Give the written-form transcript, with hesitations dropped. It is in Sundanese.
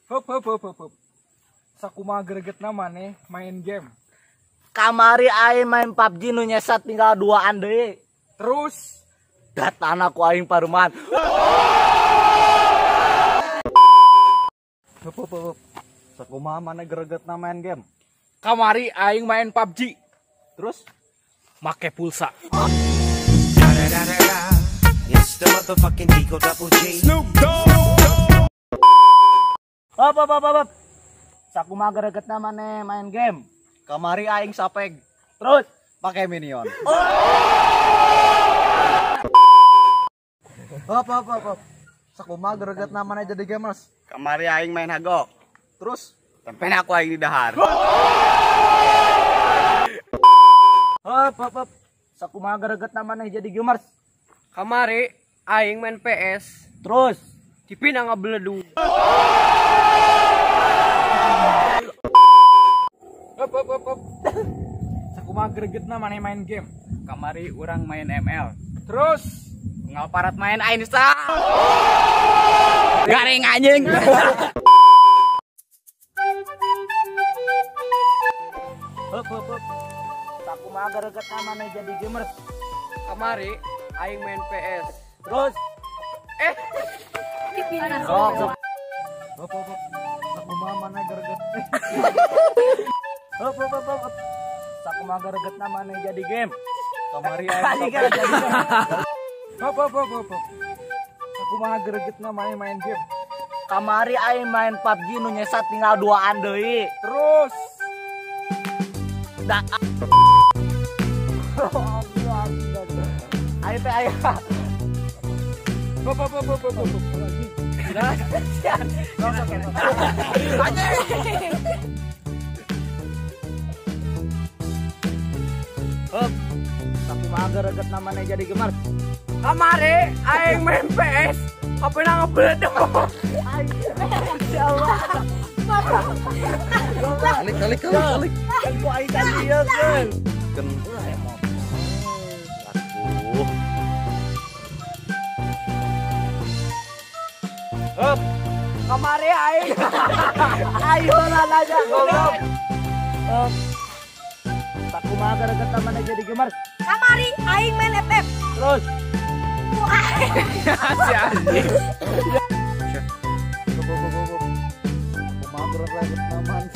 Hop hop hop hop hop. Sakumaha gregetna maneh main game. Kamari aing main PUBG nu nyesat tinggal duaan deui. Terus datana ku aing parumahan. Hop hop hop. Sakumaha maneh gregetna main game. Kamari aing main PUBG. Terus make pulsa. It's the motherfucking Eagle Double G. Snoop Dogg. Hop hop hop hop. Sakumaha gregetna maneh main game. Kamari aing sapeg. Terus pakai minion. Hop hop hop hop. Sakumaha gregetna maneh jadi gamers. Kamari aing main hago. Terus tempen aku aing di dahar. Hop hop hop. Sakumaha gregetna maneh jadi gamers. Kamari aing main PS. Terus dipina ngabeledug. Hop hop hop hop. Sakumaha gregetna maneh main game. Kamari urang main ML. Terus ngalparat main aing sa. Garing anjing. Hop hop hop. Sakumaha gregetna maneh jadi gamers. Kamari aing main PS. Terus Sok. Hop hop hop. Sakumaha maneh greget. Hop hop hop hop. Sakumaha gregetna maneh jadi game. Kamari aing jadi game. Hop hop hop hop. Sakumaha gregetna maneh main game. Kamari aing main PUBG nu nyesat tinggal duaan deui. Terus da. Ayo teh ayo. Hop hop hop hop hop. Hop. Sakumaha gregetna maneh jadi gamers. Kamari aing main PS, apa nang ngebeledug. Insyaallah. Kalik kalik kalik kalik. Kan ku aing tadi ieu keun. Keun emot. Aduh. Hop. Kamari aing. Ayo lah aja. Hop. Sakumaha gregetna maneh jadi gamers. Kamari aing main FF. Terus si anjing. Hop hop hop hop. Sakumaha gregetna maneh.